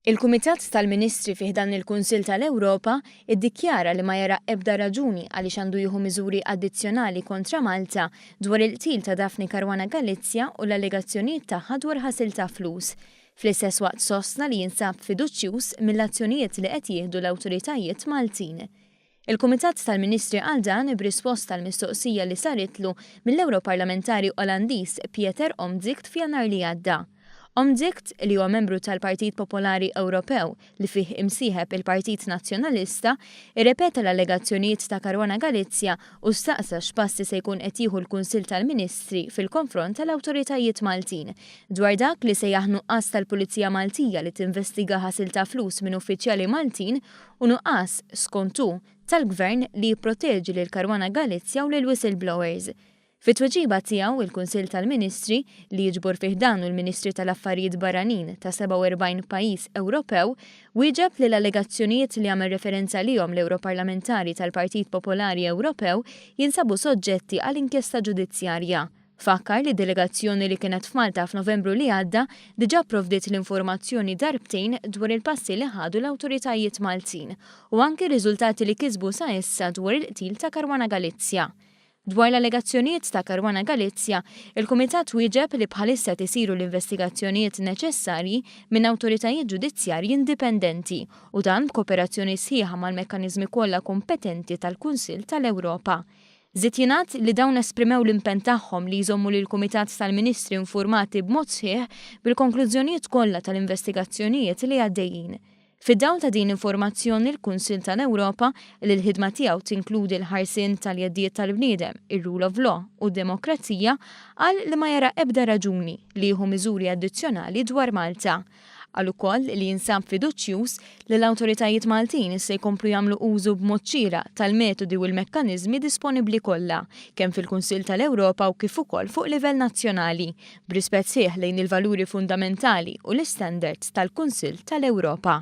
Il-Kumitat tal-Ministri fi ħdan il-Kunsill tal-Ewropa iddikjara li ma jara ebda raġuni għaliex għandu jieħu miżuri addizzjonali kontra Malta dwar il-qtil ta' Daphne Caruana Galizia u l-allegazzjonijiet tagħha dwar ħasil ta' flus. Fl-istess waqt sostna li jinsab fiduċjuż mill-azzjonijiet li qed jieħdu l-awtoritajiet Maltin. Il-Kumitat tal-Ministri qal dan b'risposta għal mistoqsija li saritlu mill-Ewroparlamentari Olandiż Pieter Omtzigt f'Jannar li għadda. Omtzigt, li huwa membru tal-Partit Popolari Ewropew li fih imsieħeb il-Partit Nazzjonalista, irrepeta l-allegazzjonijiet ta' Caruana Galizia u staqsa x'passi se jkun qed jieħu l-Kunsill tal-Ministri fil-konfront tal-awtoritajiet Maltin dwar dak li sejjaħ nuqqas tal-Pulizija Maltija li tinvestiga ħasil ta' flus minn uffiċjali Maltin u nuqqas, skont hu, tal-Gvern li jipproteġi lil Caruana Galizia u lill-whistleblowers. Fit-tweġiba tiegħu, il-Kunsill tal-Ministri, li jiġbor fi ħdanu l-Ministri tal-Affarijiet Barranin ta' 47 pajjiż Ewropew, wieġeb li l-allegazzjonijiet li għamel referenza għalihom l-Ewroparlamentari tal-Partit Popolari Ewropew jinsabu soġġetti għal inkjesta ġudizzjarja. Fakkar li delegazzjoni li kienet f'Malta f'Novembru li għadda diġà pprovdiet l-informazzjoni darbtejn dwar il-passi li ħadu l-awtoritajiet Maltin u anki r-riżultati li kisbu sa issa dwar il-qtil ta' Caruana Galizia. Dwar l-allegazzjonijiet ta' Caruana Galizia, il-Kumitat wieġeb li bħalissa qed isiru l-investigazzjonijiet neċessarji minn awtoritajiet ġudizzjarji indipendenti u dan b'kooperazzjoni sħiħa mal-mekkaniżmi kollha kompetenti tal-Kunsill tal-Ewropa. Żied jingħad li dawn esprimew l-impenn tagħhom li jżommu lill-Kumitat tal-Ministri infurmati b'mod sħiħ bil-konklużjonijiet kollha tal-investigazzjonijiet li għaddejjin. Fid-dawl ta' din l-informazzjoni l-Kunsill tal-Ewropa, li l-ħidma tiegħu tinkludi l-ħarsien tal-jeddijiet tal-bniedem, ir-rule of law u d-demokrazija, qal li ma jara ebda raġuni li jieħu miżuri addizzjonali dwar Malta. Qal ukoll li jinsab fiduċjuż li l-awtoritajiet Maltin se jkomplu jagħmlu użu b'mod xieraq tal-metodi u l-mekkaniżmi disponibbli kollha, kemm fil-Kunsill tal-Ewropa u kif ukoll fuq livell nazzjonali, b'rispett sħiħ lejn il-valuri fundamentali u l-istandards tal-Kunsill tal-Ewropa.